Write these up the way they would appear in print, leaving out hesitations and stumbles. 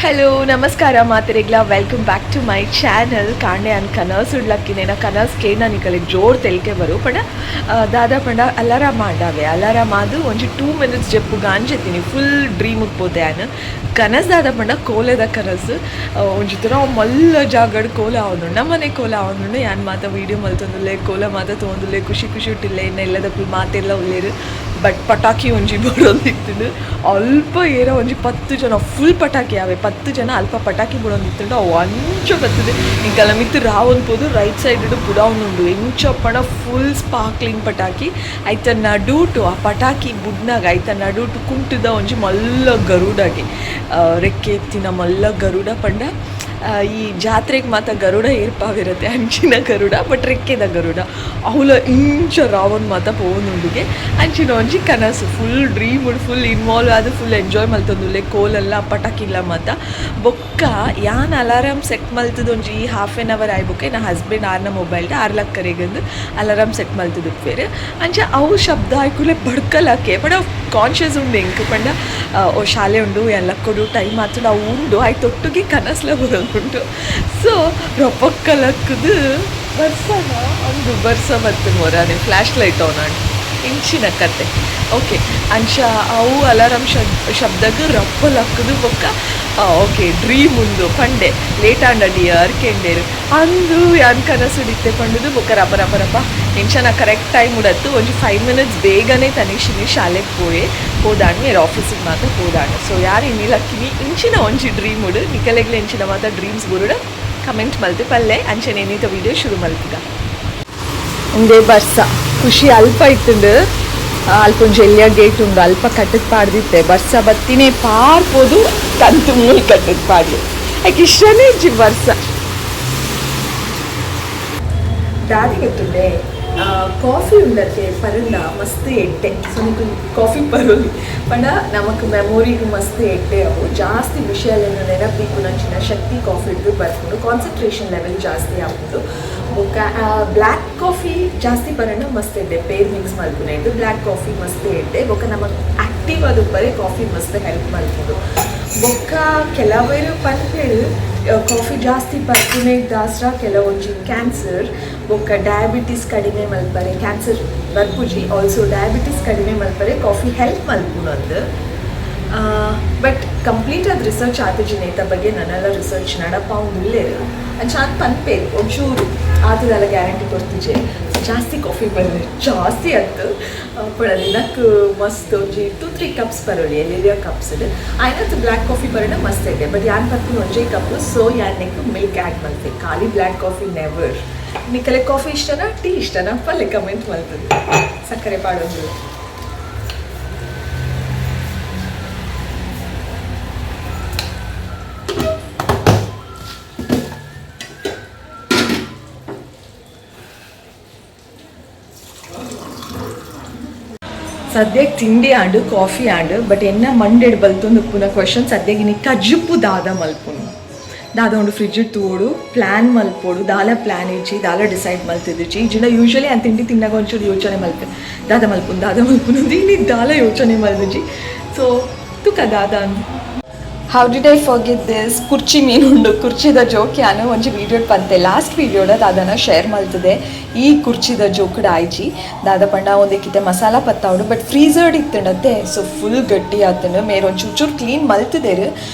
Hello ನಮಸ್ಕಾರ ಮಾತೆರೆಗ್ಲ, welcome back to my channel. ಕಾಂಡೆ ಅನ್ ಕನಸ್ ಉಡ್ಲಕ್ಕಿನೇನ ಕನಸ್ ಕೇಂಡ ನಿಕಲೆ ಜೋರ್ ತೆಲ್ಕೆ ಬರು ಪಂಡ ದಾದಾ ಪಂಡ ಅಲಾರಾಮ್ ಆಂಡಾವೆ ಅಲಾರಾಮ್ ಆದು ಒಂಜಿ 2 ಮಿನಿಟ್ಸ್ ಜೆಪ್ಪು ಗಾಂಜೆತ್ತೀನಿ, ಫುಲ್ ಡ್ರೀಮಿಗೆ ಪೋತೆ. ಆನ್ ಕನಸ್ ದಾದ ಪಂಡ ಕೋಲೆದ ಕನಸು. ಒಂಜಿ ತರ ಮಲ್ಲ ಜಾಗಡ್ ಕೋಲ ಆವೊಂದುಂಡು, ನಮ್ಮನೆ ಕೋಲ ಆವೊಂದುಂಡು. ಯಾನ್ ಮಾತ ವೀಡಿಯೋ ಮಲ್ತೊಂದುಲ್ಲೆ, ಕೋಲ ಮಾತ ತೋಂದುಲ್ಲೆ, ಖುಷಿ ಖುಷಿ ಉಟ್ಟಿಲ್ಲೆ. ಇನ್ನ ಇಲ್ಲದಕುಲು ಮಾತೆರ್ಲ ಉಲ್ಲೆರ್. ಬಟ್ ಪಟಾಕಿ ಒಂಜಿ ಬಡೊಂದಿತ್ತುಂಡು. ಅಲ್ಪ ಏರ ಒಂಜಿ 10 ಜನ ಫುಲ್ ಪಟಾಕಿ ಅವೆ, 10 ಜನ ಅಲ್ಪ ಪಟಾಕಿ ಬುಡೊಂದಿತ್ತುಂಡು. ಅವು ಅಂಚ ಬರ್ತದೆ, ಎಂಕಲ್ನ ಮಿತ್ತ್ ರಾವೊಂದು ಪೋದು ರೈಟ್ ಸೈಡ್ ಬುಡಾವೊಂದುಂಡು. ಎಂಚ ಪಂಡ ಫುಲ್ ಸ್ಪಾರ್ಕ್ಲಿಂಗ್ ಪಟಾಕಿ. ಐತ ನಡುಟು ಆ ಪಟಾಕಿ ಬುಡ್ನಾಗ ಐತ ನಡುಟು ಕುಂಟುದ ಒಂಜಿ ಮಲ್ಲ ಗರುಡಗೆ, ರೆಕ್ಕೆ ಎತ್ತಿನ ಮಲ್ಲ ಗರುಡ. ಪಂಡ ಈ ಜಾತ್ರೆಗೆ ಮಾತ ಗರುಡ ಏರ್ಪಾವಿರತ್ತೆ, ಅಂಚಿನ ಗರುಡ, ಬಟ್ ರೆಕ್ಕೆದ ಗರುಡ. ಅವಲ ಇಂಚ ರಾವನ್ ಮಾತ ಪೋವೊಂದುಂಡುಗೆ. ಅಂಚಿನ ಒಂಜಿ ಕನಸು. ಫುಲ್ ಡ್ರೀಮ್, ಫುಲ್ ಇನ್ವಾಲ್ವ್ ಆದ್ ಫುಲ್ ಎಂಜಾಯ್ ಮಲ್ತೊಂದುಲ್ಲೆ, ಕೋಲೆಲ್ಲ ಪಟಾಕಿಲ್ಲ ಮಾತ. ಬೊಕ್ಕ ಯಾನ್ ಅಲಾರಾಮ್ ಸೆಟ್ ಮಲ್ತದ ಒಂಜಿ ಹಾಫ್ ಆನ್ ಅವರ್ ಆಯ್ ಬೊಕ್ಕ ಎನ್ನ ಹಸ್ಬೆಂಡ್ ಆರ್ನ ಮೊಬೈಲ್ಡ್ ಆರ್ ಲಕ್ಕರೆಗಂದು ಅಲಾರಾಮ್ ಸೆಟ್ ಮಲ್ತುದುಪ್ಪೆರ್. ಅಂಚ ಅವು ಶಬ್ದ ಆಯ್ಕುಲೆ ಬಡ್ಕಲಕ್ಕೆ, ಬಟ್ ಅವು ಕಾನ್ಷಿಯಸ್ ಉಂಡು ಎಂಕ್. ಪಂಡ ಓ ಶಾಲೆ ಉಂಡು, ಯಾನ್ ಲಕ್ಕೊಡು, ಟೈಮ್ ಆತುಂಡು, ಅವು ಉಂಡು. ಐತೊಟ್ಟುಗೆ ಕನಸ್ಲ ಬರೊಂದುಂಡು. ಸೊ ರೊಪೊಕ್ಕ ಲಕ್ಕುದು ಬರ್ಸನ ಒಂದು ಬರ್ಸ ಬತ್ತು ಮೊರಾನೆ ಫ್ಲ್ಯಾಶ್ ಲೈಟ್ ಆನ್ ಆಂಡ್. ಇಂಚಿನ ಕತೆ. ಓಕೆ, ಅಂಚ ಅವು ಅಲಾರಾಮ್ ಶಬ್ದಗ್ ರಪ್ಪ ಲಕ್ಕುದು. ಬೊಕ್ಕ ಓಕೆ ಡ್ರೀಮ್ ಉಂದು ಪಂಡೆ, ಲೇಟ್ ಆಂಡ ಡಿಯರ್ ಕೆಂಡೇರು. ಅಂದು ಯಾನ್ ಕನಸುಡಿತ್ತೆ ಪಂಡುದು. ಬೊಕ್ಕ ರಪ ರಪ ರಪ ಎಂಚನ ಕರೆಕ್ಟ್ ಟೈಮ್ ಉಡತ್ತು. ಒಂಜಿ 5 ಮಿನಿಟ್ಸ್ ಬೇಗನೆ ತನಿಷಿನಿ ಶಾಲೆಗೆ ಪೋಯೆ, ಪೋದಾಂಡ್ ಮೇರ್ ಆಫೀಸಿಗೆ ಮಾತ್ರ ಪೋದಾಂಡ್. ಸೊ ಯಾರು ಇನ್ನಿ ಲಕ್ಕಿನಿ ಇಂಚಿನ ಒಂಜಿ ಡ್ರೀಮ್ ಉಡು? ನಿಕಲೆಗ್ಲ ಇಂಚಿನ ಮಾತ ಡ್ರೀಮ್ಸ್ ಬುರುಡ ಕಮೆಂಟ್ ಮಲ್ತೆ ಪಲ್ಲೆ. ಅಂಚನೆ ಇನ್ನಿತ ವೀಡಿಯೋ ಶುರು ಮಲ್ಪುಗ. ಉಂದೇ ಬರ್ಸ ಖುಷಿ ಅಲ್ಪ ಇತ್ತುಂಡು. ಅಲ್ಪ ಒಂಜಿ ಎಲ್ಯ ಗೇಟ್ ಉಂಡು, ಅಲ್ಪ ಕಟ್ಟದ್ ಪಾಡ್ದಿತ್ತೆ. ಬರ್ಸ ಬತ್ತಿನೇ ಪಾರ್ಪೋದು ಕಂತು ಮೂಲ್ ಕಟ್ಟದ್ ಪಾಡ್ಲಿ. ಯಾಕೆ ಇಷ್ಟನೇ ಇಜ್ಜಿ ಬರ್ಸ. ದಾದಿ ಗೊತ್ತುಂಡೆ, ಕಾಫಿ ಉಂಡತ್ತೆ ಪರಂಡ ಮಸ್ತ್ ಎಡ್ಡೆ. ಸೊ ನಿಕ್ ಕಾಫಿ ಪರೋಲಿ ಪಂಡ ನಮಕ್ ಮೆಮೊರಿಗೆ ಮಸ್ತ್ ಎಡ್ಡೆ. ಅವು ಜಾಸ್ತಿ ವಿಷಯಲೆನ್ ನೆನಪಿಕ್ಕುನಂಚಿನ ಶಕ್ತಿ ಕಾಫಿ ಹಿಡ್ದು ಬರ್ಪುಂಡು. ಕಾನ್ಸಂಟ್ರೇಷನ್ ಲೆವೆಲ್ ಜಾಸ್ತಿ ಆಪುಂಡು. ಬೊಕ್ಕ ಬ್ಲ್ಯಾಕ್ ಕಾಫಿ ಜಾಸ್ತಿ ಪರಂಡ ಮಸ್ತ್ ಎಡ್ಡೆ. ಪೇರ್ ಮಿಕ್ಸ್ ಮಲ್ಪುನ ಬ್ಲ್ಯಾಕ್ ಕಾಫಿ ಮಸ್ತ್ ಎಡ್ಡೆ. ಬೊಕ್ಕ ನಮಕ್ ಆಕ್ಟಿವ್ ಆದುಪ್ಪರೆ ಕಾಫಿ ಮಸ್ತ್ ಹೆಲ್ಪ್ ಮಲ್ಪುಂಡು. ಬೊಕ್ಕ ಕೆಲವರು ಪನ್ಪೆರ್, ಕಾಫಿ ಜಾಸ್ತಿ ಪರ್ಪುನೆ ದಾಸ್ರ ಕೆಲವೊಂಜಿ ಕ್ಯಾನ್ಸರ್ ಬೊಕ್ಕ ಡಯಾಬಿಟಿಸ್ ಕಡಿಮೆ ಮಲ್ಪರೆ, ಕ್ಯಾನ್ಸರ್ ಬರ್ಪುಜಿ, ಆಲ್ಸೋ ಡಯಾಬಿಟಿಸ್ ಕಡಿಮೆ ಮಲ್ಪರೆ ಕಾಫಿ ಹೆಲ್ಪ್ ಮಲ್ಪುಂಡು ಅಂದ್. ಬಟ್ ಕಂಪ್ಲೀಟ್ ಆದ ರಿಸರ್ಚ್ ಆತುಜಿ ನೇತ ಬಗ್ಗೆ, ನನ್ನೆಲ್ಲ ರಿಸರ್ಚ್ ನಡಪಾವೊಂದುಲ್ಲೆರ್. ಅಂಚ ಆನ್ ಪನ್ಪೇರು, ಒಂಚೂರು ಆತದಲ್ಲ ಗ್ಯಾರಂಟಿ ಕೊಡ್ತಿಜೆ. ಜಾಸ್ತಿ ಕಾಫಿ ಬರಲಿ ಜಾಸ್ತಿ ಆತು ಪಡ ದಿನಕ್ಕೆ ಮಸ್ತ್ ಒಂಜಿ 2-3 cups Baroli ಎಲ್ಲೆಲ್ಲಿಯ cups. ಆಯ್ನತ್ black coffee ಬರೋಣ ಮಸ್ತ್ ಇದೆ. ಬಟ್ ಯಾನ್ ಪರ್ಪುನ ಒಂಜೇ ಕಪ್. ಸೊ ಯಾನ್ ನೆಕ್ ಮಿಲ್ಕ್ ಆ್ಯಡ್ ಮಲ್ತೆ, ಖಾಲಿ ಬ್ಲ್ಯಾಕ್ ಕಾಫಿ ನೆವರ್. ನಿಕಲೆ ಕಾಫಿ ಇಷ್ಟನಾ, ಟೀ ಇಷ್ಟನಾ? ಪಲ್ಲೆ ಕಮೆಂಟ್ ಮಲ್ತದೆ. ಸಕ್ಕರೆ ಪಾಡೊಂದು. ಸದ್ಯಕ್ಕೆ ತಿಂಡಿ ಆಂಡು, ಕಾಫಿ ಆಂಡು. ಬಟ್ ಎನ್ನ ಮಂಡೆಡ್ ಬಲ್ತೊಂದು ಉಪ್ಪುನ ಕ್ವಶನ್, ಸದ್ಯಕ್ಕೆ ಇನಿ ಕಜ್ಜುಪ್ಪು ದಾದ ಮಲ್ಪುನು, ದಾದ ಉಂಡು ಫ್ರಿಜ್ ತೂಡು, ಪ್ಲ್ಯಾನ್ ಮಲ್ಪೊಡು. ದಾಲ ಪ್ಲ್ಯಾನ್ ಇಜ್ಜಿ, ದಾಲ ಡಿಸೈಡ್ ಮಲ್ತಿದ್ದಿಜ್ಜಿ. ಇಜ್ಜಿಂಡ ಯೂಶಲಿ ಅಂತ ತಿಂಡಿ ತಿನ್ನಾಗ ಒಂಚೂರು ಯೋಚನೆ ಮಲ್ಪೆ, ದಾದ ಮಲ್ಪುನು, ದಾದ ಮಲ್ಪುನು. ಇನಿ ದಾಲ ಯೋಚನೆ ಮಲ್ದಿಜ್ಜಿ. ಸೊ ತುಕ ದಾದ ಅಂದ್. How did I forget this? ಕುರ್ಚಿ ಮೀನು ಉಂಡು. ಕುರ್ಚಿದ ಜೋಕ್ ಯಾನು ಒಂಜಿ ವೀಡಿಯೋ ಪಂತೆ, ಲಾಸ್ಟ್ ವೀಡಿಯೋಡ ದಾದನ ಶೇರ್ ಮಲ್ತದೆ. ಈ ಕುರ್ಚಿದ ಜೋಕುಡ ಆಯ್ಜಿ. ದಾದ ಪಂಡ ಒಂದಕ್ಕಿತ್ತೆ ಮಸಾಲ ಪತ್ತಾವುಡು, ಬಟ್ ಫ್ರೀಸರ್ಡ್ ಇತ್ತುಂಡತ್ತೆ, ಸೊ ಫುಲ್ ಗಟ್ಟಿ ಆತಂಡು. ಮೇರ್ ಒಂಚೂರು ಚೂರು ಕ್ಲೀನ್ ಮಲ್ತದೇರು,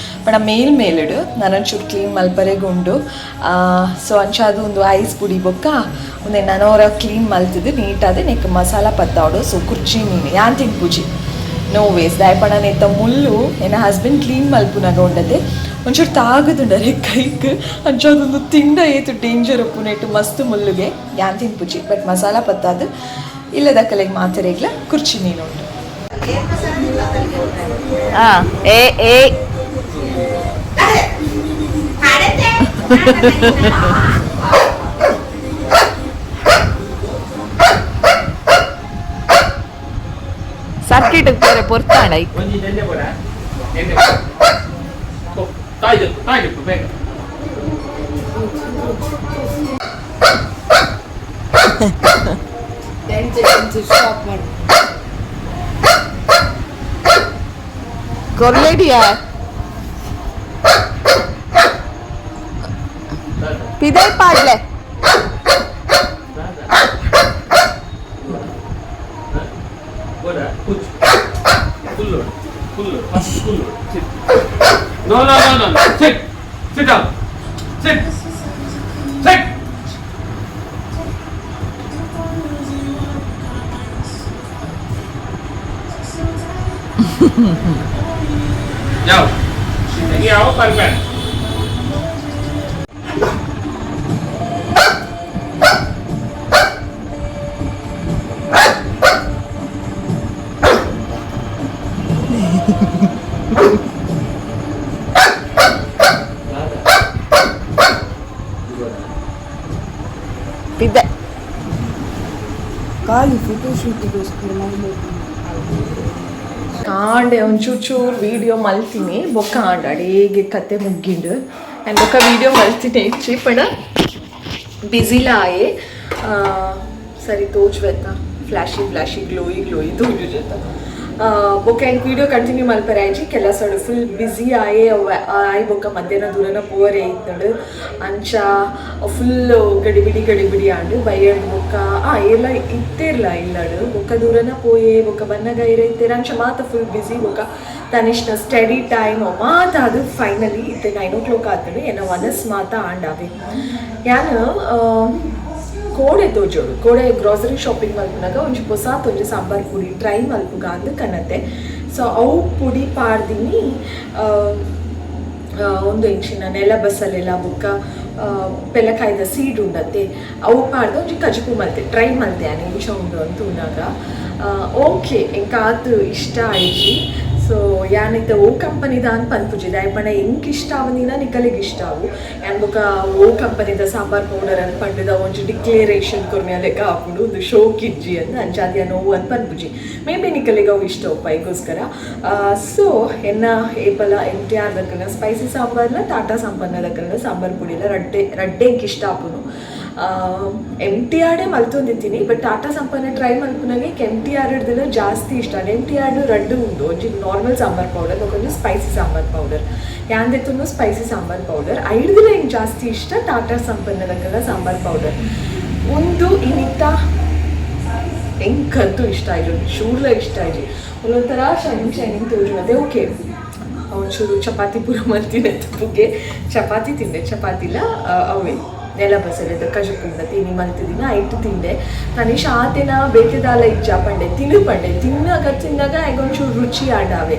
ಪಂಡ ಮೇಲ್ ಮೇಲಿಡು ನಾನೊಂಚೂರು ಕ್ಲೀನ್ ಮಲ್ಪರೆಗ್ ಉಂಡು. ಸೊ ಅಂಚ ಅದು ಒಂದು ಐಸ್ ಪುಡಿ ಬೊಕ್ಕ ಒಂದೆ ನನೋರ ಕ್ಲೀನ್ ಮಲ್ತದು ನೀಟಾದ ನೆಕ್ ಮಸಾಲ ಪತ್ತಾವುಡು. ಸೊ ಕುರ್ಚಿ ಮೀನು ಯಾನ್ ತಿನ್ಪುಜಿ, ನೋ ವೇಸ್. ದಾಯಪಂಡ ನೆತ್ತ ಮುಳ್ಳು ಎನ್ನ ಹಸ್ಬೆಂಡ್ ಕ್ಲೀನ್ ಮಲ್ಪುನಾಗ ಉಂಡತೆ ಒಂಚೂರು ತಾಗದುಂಡರೆ ಕೈಕ್. ಅಂಚ ಅದೊಂದು ತಿಂಡ ಏತು ಡೇಂಜರ್ ಉಪ್ಪುನೆಟ್ಟು ಮಸ್ತ್ ಮುಳ್ಳುಗೆ. ಯಾನ್ ತಿನ್ಪುಜಿ. ಬಟ್ ಮಸಾಲ ಪತ್ತಾದು ಇಲ್ಲದಕ್ಕಲೆಗ್ ಮಾತೆರೆಗ್ಲ ಕುರ್ಚಿ ಮೀನು ಉಂಡು. ಏ ಏ. ಸರ್ಕಿಟ್ ಪೋರೆ ಪೊರ್ತಾಂಡ. ಒಂಜಿ ನೆನ್ನೆ ಬೋಡ ನೆನ್ನೆ ತಾಯಿ ತಾಯಿ ಬೇಗ. 10 seconds stop ಮಾಡು. ಕೊರ್ಲೇಡಿಯಾ. ಪಿದೈ ಪಾಡ್ಲೆ. No, no, no, no. Sit. Sit down. Sit. Sit. जाओ ये आओ पर. ಪಿದೆ. ಖಾಲಿ ಫೋಟೋ ಶೂಟಿಗೋಸ್ಕರ. ಕಾಂಡೆ ಒಂಚೂರು ಚೂರು ವೀಡಿಯೋ ಮಲ್ತೀನಿ ಬೊಕ್ಕ ಆಂಡ ಅಡೇಗೆ ಕತೆ ಮುಗ್ಗಿಂಡು ಆ್ಯಂಡ್ ಬೊಕ್ಕ ವೀಡಿಯೋ ಮಲ್ತೀನಿ ಹೆಚ್ಚಿ ಪಂಡ ಬಿಸಿಲ ಆಯೆ. ಸರಿ ತೋಜ್ವೆತ್ತ ಫ್ಲ್ಯಾಶಿ ಫ್ಲ್ಯಾಶಿ ಗ್ಲೋಯಿ ಗ್ಲೋಯಿ ತೋಜು ಜೊತೆ. ಬೊಕ್ಕ ಎಂಕ್ ವೀಡಿಯೋ ಕಂಟಿನ್ಯೂ ಮಲ್ಪರೆ ಆಯ್ಜಿ ಕೆಲಸ ಫುಲ್ ಬ್ಯುಸಿ ಆಯೆ. ಆಯ್ ಬೊಕ್ಕ ಮಧ್ಯಾಹ್ನ ದೂರನ ಪೋವರೆ ಇತ್ತಡು. ಅಂಚ ಫುಲ್ ಗಡಿಬಿಡಿ ಗಡಿಬಿಡಿ ಆಂಡು ಬೈಯಡ್ ಬೊಕ್ಕ ಆ ಎಲ್ಲ ಇತ್ತಿರ್ಲ ಇಲ್ಲಡು. ಬೊಕ್ಕ ದೂರನ ಪೋಯೆ ಬೊಕ್ಕ ಬನ್ನಗ ಇರ ಇತ್ತೇರ. ಅಂಚ ಮಾತ ಫುಲ್ ಬ್ಯುಸಿ ಬೊಕ್ಕ ತನಿಷ್ನ ಸ್ಟಡಿ ಟೈಮ್ ಮಾತ. ಅದು ಫೈನಲಿ ಇತ್ತೆ 9 ಓ ಕ್ಲಾಕ್ ಆತಡು. ಎನ್ನ ವನಸ್ ಮಾತ ಆಂಡಾವೆ. ಯಾನು ಕೋಡೆ ತೋಜೋಡು ಕೋಡೆ ಗ್ರೋಸರಿ ಶಾಪಿಂಗ್ ಮಲ್ಪುನಗ ಒಂಜಿ ಪೊಸಾತ್ ಒಂಜಿ ಸಾಂಬಾರ್ ಪುಡಿ ಟ್ರೈ ಮಲ್ಪುಗ ಅಂದ್ ಕನತೆ. ಸೊ ಅವು ಪುಡಿ ಪಾಡ್ದಿನಿ. ಒಂದು ಎಂಚಿನ ನೆಲ ಬಸಲೆಲ್ಲ ಬೊಕ್ಕ ಪೆಲಕಾಯ್ದ ಸೀಡ್ ಉಂಡತ್ತೆ ಅವು ಪಾಡ್ದು ಒಂಜಿ ಕಜಿಪು ಮಲ್ತೆ ಟ್ರೈ ಮಲ್ತೆ ಆನೆ ಇಂಚ ಉಂಡು ಅಂತ ಉನ್ನಾಗ. ಓಕೆ, ಎಂಕಾತ್ ಇಷ್ಟ ಆಯ್ಜಿ. ಸೊ ಯಾನಿತ್ತ ಓ ಕಂಪನಿದ ಅಂತ ಪನ್ಪುಜಿ ದಾಯೆ ಪಂಡ ಎಂಕ್ ಇಷ್ಟ ಆವಂದಿನ ನಿಕಲಿಗೆ ಇಷ್ಟ ಅವು. ಯಾನ್ ಬೊಕ ಓ ಕಂಪನಿದ ಸಾಂಬಾರ್ ಪೌಡರ್ ಅಂತ ಪಂಡದ ಒಂಜಿ ಡಿಕ್ಲೇರೇಷನ್ ಕೊರ್ನ್ಯ ಲೆಕ್ಕ ಆಪುಂಡು, ಒಂದು ಶೋಕ್ ಇಜ್ಜಿ ಅಂತ. ಅಂಚಾದ್ ಯಾನ್ ಓ ಅಂತ ಪನ್ಪುಜಿ. ಮೇ ಬಿ ನಿಕಲಿಗೆ ಅವು ಇಷ್ಟ ಉಪಾಯಿಗೋಸ್ಕರ. ಸೊ ಎನ್ನ ಏಪಲ ಎಮ್ ಟಿ ಆರ್ ದಕ್ಕಲ್ನ ಸ್ಪೈಸಿ ಸಾಂಬಾರ್ನ ಟಾಟಾ ಸಾಂಬಾರ್ನ ದಕ್ಕಲ್ನ ಸಾಂಬಾರ್ ಪುಡಿಲ ರಡ್ಡೆ ರಡ್ಡೆ ಎಂಕ್ ಇಷ್ಟ ಆಪುನು. ಎಮ್ ಟಿ ಆರ್ಡೇ ಮಲ್ತೊಂದಿತ್ತೀನಿ, ಬಟ್ ಟಾಟಾ ಸಂಪನ್ನ ಟ್ರೈ ಮಲ್ಪುನಗೆ ಎಮ್ ಟಿ ಆರ್ ಹಿಡ್ದಿಲ್ಲ ಜಾಸ್ತಿ ಇಷ್ಟ. ಎಮ್ ಟಿ ಆರ್ ರಡ್ಡು ಉಂಡು, ಒಂಜಿ ನಾರ್ಮಲ್ ಸಾಂಬಾರ್ ಪೌಡರ್ ಬೊಕೊಂಜಿ ಸ್ಪೈಸಿ ಸಾಂಬಾರ್ ಪೌಡರ್. ಯಾಂದೆತ್ತುನು ಸ್ಪೈಸಿ ಸಾಂಬಾರ್ ಪೌಡರ್ ಐಡ್ದಿಲ್ಲ ಎಂಕ್ ಜಾಸ್ತಿ ಇಷ್ಟ ಟಾಟಾ ಸಂಪನ್ನದಕ್ಕೆಲ್ಲ ಸಾಂಬಾರ್ ಪೌಡರ್. ಒಂದು ಇನ್ನಿತ್ತ ಎಂಕಂತೂ ಇಷ್ಟ ಆಯ್ತು, ಶೂರ್ಲ ಇಷ್ಟ ಆಯ್ತು. ಒಂದೊಂಥರ ಶೈನಿಂಗ್ ಶೈನಿಂಗ್ ತೋಜು. ಅದೇ ಓಕೆ, ಒಂಚೂರು ಚಪಾತಿ ಪೂರ ಮಲ್ತಿನ ತುಪ್ಪುಗೆ ಚಪಾತಿ ತಿಂದೆ. ಚಪಾತಿಲ ಅವೇ ನೆಲ ಬಸಳೆದ ಕಜುಪುಂಡ ತಿನಿ ಮಲ್ತಿದಿನ ಐಟು ತಿಂದೆ. ತನಿಷ್ ಆತೇನ ಬೇತೆದಾಲ ಇಜ್ಜ ಪಂಡೆ ತಿನ್ನು ಪಂಡೆ. ತಿನ್ನಾಗ ತಿನ್ನಾಗ ಆಯ್ಗ ಒಂಚೂರು ರುಚಿ ಆಡಾವೆ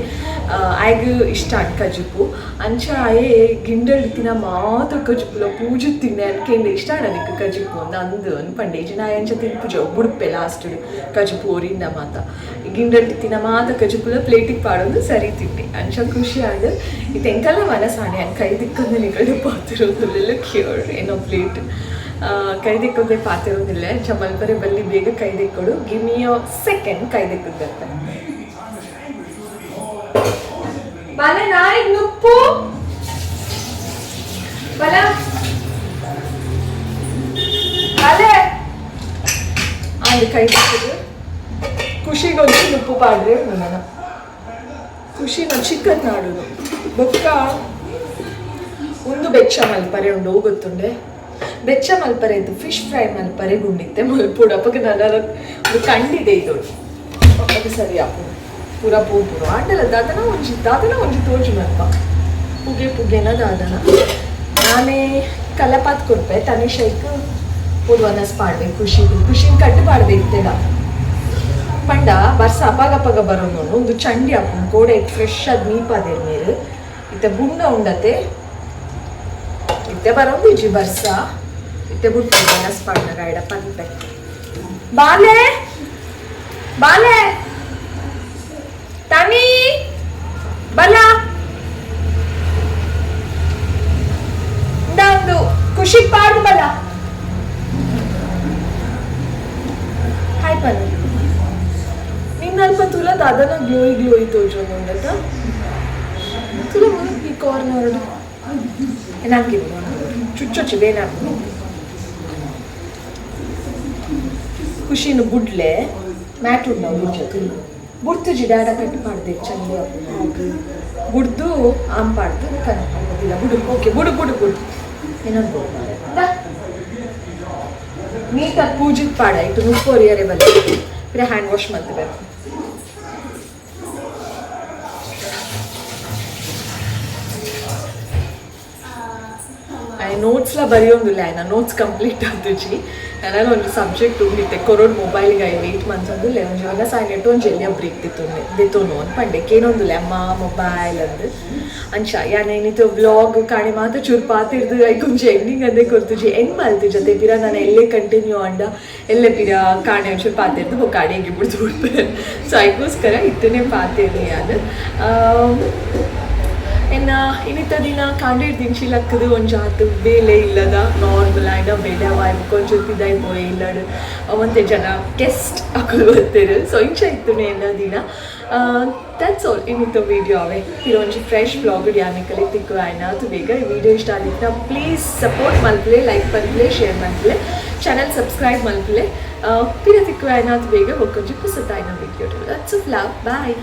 ಆಯ್ಗ ಇಷ್ಟ ಆಡ್ ಕಜುಪು. ಅಂಚ ಆಯೆ ಗಿಂಡಲ್ ತಿನ್ನ ಮಾತ್ರ ಕಜುಪುಲ ಪೂಜೆ ತಿನ್ನೆ ಅನ್ಕೆಂಡು ಇಷ್ಟ ಆಡ ನಿಕ್ ಕಜುಪು ಅಂದ ಅಂದು ಅನ್ ಪಂಡೆ. ಜನ ಅಂಚ ತಿನ್ಪುಜ ಬುಡ್ಪೆ ಲಾಸ್ಟ್ ಕಜುಪು ಓರಿಂದ ಮಾತ ಗಿಂಡಲ್ ತಿನ್ನ ಮಾತ ಕಜುಪುಲ ಪ್ಲೇಟಿಗೆ ಪಾಡೋದು ಸರಿ ತಿಂಡಿ. ಅಂಚ ಖುಷಿ ಆಡ್ ಇದು ಎಂಕಲ್ಲ ಮನಸ್ಸಾಣೆ ಅನ್ ಕೈ ದಿಕ್ಕೊಂದು ನಿಗಡು ಪಾತಿರೋದಿಲ್ಲ ಕ್ಯೂರ್ ಏನೋ ಪ್ಲೇಟ್ ಕೈ ದಿಕ್ಕೊಂದೆ ಪಾತಿರೋದಿಲ್ಲ. ಅಂಚ ಮಲ್ಪರೆ ಬಲ್ಲಿ ಬೇಗ ಕೈ ದಿಕ್ಕೊಡು. ಗಿವ್ ಮೀ ಅ ಸೆಕೆಂಡ್, ಕೈ ದಿಕ್ಕದಂತ ಬಾಲ ನಾಯಿಗ್ ನುಪ್ಪು ಬಲ ಬಾಲೆ ಅಲ್ಲಿ ಕೈ ದಿಕ್ಕದು. ಖುಷಿಗೊಂದು ನುಪ್ಪು ಪಾಡ್ರೆ ನನ್ನ ಖುಷಿನ ಚಿಕನ್ ನಾಡುದು. ಬೊಕ್ಕ ಒಂದು ಬೆಚ್ಚ ಮಲ್ಪರೆ ಉಂಡು ಗೊತ್ತುಂಡೆ. ಬೆಚ್ಚ ಮಲ್ಪರೆ ಇದ್ದು ಫಿಶ್ ಫ್ರೈ ಮಲ್ಪರೆ ಗುಂಡಿತ್ತೆ ಮಲ್ಪುಡು. ಅಪ್ಪಗೆ ನನ್ನ ಒಂದು ಕಂಡಿದೆ ಇದು ಅದು ಸರಿ ಅಪ್ಪು ಪೂರ ಪೂಪುಡು ಆಂಡಲ ದಾದನ ಒಂಜಿ ದಾದನ ಒಂಜಿ ತೋಜು ಮಲ್ಪ ಪುಗೆ ಪುಗೆನ ದಾದನ. ನಾನೇ ಕಲಪಾತ್ ಕೊಡ್ಪೆ ತನಿಷೈಕ್ ಪೂರ್ವ ವನಸ್ ಪಾಡ್ವೆ. ಖುಷಿಗೂ ಖುಷಿನ ಕಟ್ಟು ಪಾಡ್ದೆ ಇತ್ತೆಡ ಪಂಡ ಬರ್ಸ ಅಪಾಗ ಅಪಾಗ ಬರೋನು ಒಂದು ಚಂಡಿ ಹಾಕು ಗೋಡೆ ಫ್ರೆಶ್ ಆದ್ ಮೀಪಾದೇರ್ ನೀರು ಇತ್ತೆ ಬುಂಡ ಉಂಡತೆ ಇತ್ತೆ ಬರೋದು ಇಜ್ಜಿ ಬರ್ಸ ಇತ್ತೆ ಬುಟ್ಟು ವನಸ್ ಪಾಡ್ನಾಗ ಐಡ ಪನ್ಪೆ. ಬಾಲೆ ಬಾಲೆ ತನಿ ಬಲ ಇಂದ ಒಂದು ಖುಷಿ ಪಾಡು ಬಲ. ಹಾಯ್ ಪನ್ನಿ ನಿನ್ನ ಅಲ್ಪ ತುಲ ದಾದನ ಗ್ಲೋಯಿ ಗ್ಲೋಯಿ ತೋಜೊಂದುಂಡತ ತುಲ ಈ ಕಾರ್ನರ್ ಏನಾಕಿದ್ದು ಚುಚ್ಚೊಚ್ಚಿ ಬೇನಾಕು ಖುಷಿನ ಬುಡ್ಲೆ ಮ್ಯಾಟ್ ಉಂಡು ನಾವು ಬುಡ್ಜ ಬುಡ್ತು ಜಿಡಾಡ ಕಟ್ ಮಾಡ್ದೆ ಚಂದ ಬುಡ್ದು ಆಂ ಪಾಡ್ದು ಕನ್ನಡ ಬಿಡು. ಓಕೆ, ಬುಡು ಬುಡು ಬುಡು. ಎನನ್ ಬಾ. ನೀಟಾಗಿ ಪೂಜಿದ ಪಾಡ ಇಟ್ಟು ನುಪ್ಪೊರಿಯರೆ ಬಲ್ಲೆ ಪಿರ ಹ್ಯಾಂಡ್ ವಾಶ್ ಮಲ್ತಬೇಕು. I ನೋಟ್ಸ್ಲ ಬರೆಯೋಂದಿಲ್ಲ, ಆಯ್ನ ನೋಟ್ಸ್ ಕಂಪ್ಲೀಟ್ ಆತುಜಿ. ನಾನು ಒಂದು ಸಬ್ಜೆಕ್ಟ್ ಉಂಡಿತ್ತೆ ಕೊರೋಡ್ ಮೊಬೈಲ್ಗೆ. I wait ಮಂತೊಂದುಲ್ಲೆ. ಒಂಜಿ ವನಸ್ ಆಯ್ನೆಟ್ಟು ಒಂಜಿ ಎಲ್ಯ ಬ್ರೇಕ್ ದಿತ್ತೊಂದೆ ದಿತ್ತೊನು ಅಂದ್ ಪಂಡೆ. ಕೇನೊಂದುಲ್ಲೆ ಅಮ್ಮ ಮೊಬೈಲ್ ಅಂದ್. ಅಂಚ ಯಾನ್ ಇನಿತ ವ್ಲಾಗ್ ಕಾಣೆ ಮಾತ ಚೂರು ಪಾತಿರ್ದು ಐಕ್ ಒಂಜಿ ಎಂಡಿಂಗ್ ಅಂದೇ ಕೊರ್ತುಜಿ, ಎಂಡ್ ಮಲ್ತಿಜತೆ. ಪಿರ ನಾನು ಎಲ್ಲೇ ಕಂಟಿನ್ಯೂ ಆಂಡ ಎಲ್ಲೆ ಪಿರ ಕಾಣೆ ಒಂಚೂರು ಪಾತಿರ್ದು ಬೊಕ್ಕ ಅಡಿಗೆ ಬಿಡ್ದು ಬಿಡ್ಪೆ. ಸೊ ಐಕೋಸ್ಕರ ಇತ್ತನೇ ಪಾತಿರ್ನಿ ಯಾನ್. ಎನ್ನ ಇನ್ನಿತ ದಿನ ಕಾಂಡೇಡ್ ದಿಂಚಿ ಲಕ್ಕದು ಒಂಜಾತ್ ಬೇಲೆ ಇಲ್ಲದ ನಾರ್ಮಲ್ ಆಯ್ನ ಬೇಲೆ ಅವ ಒಂಚೂರು ಪಿದಾಯ್ ಪೋಯೆ ಇಲ್ಲಡ್ ಒಂತೆ ಜನ ಗೆಸ್ಟ್ ಅಕುಲು ಬತ್ತೆರ್. ಸೊ ಇಂಚ ಇತ್ತುನೆ ಎನ್ನ ದಿನ. That's all ಇನ್ನಿತ ವಿಡಿಯೋ ಅವೆ. ಪಿರ ಒಂಜಿ ಫ್ರೆಶ್ ವ್ಲಾಗ್ ಯಾನಿಕಲಿ ತಿಕ್ಕು ಆಯ್ನ ಅದು ಬೇಗ. ಈ ವಿಡಿಯೋ ಇಷ್ಟ ಆಗಿತ್ತು ಪ್ಲೀಸ್ ಸಪೋರ್ಟ್ ಮಲ್ಪಲೆ, ಲೈಕ್ ಮಲ್ಪಲೆ, ಶೇರ್ ಮಲ್ಪಲೆ, ಚಾನಲ್ ಸಬ್ಸ್ಕ್ರೈಬ್ ಮಲ್ಪಲೆ. ಪಿರ ತಿಕ್ಕು ಆಯ್ನ ಅದು ಬೇಗ ಬೊಕ್ಕೊಂಜಿ ಪುಸತಾಯ್ನ video. That's of love, bye.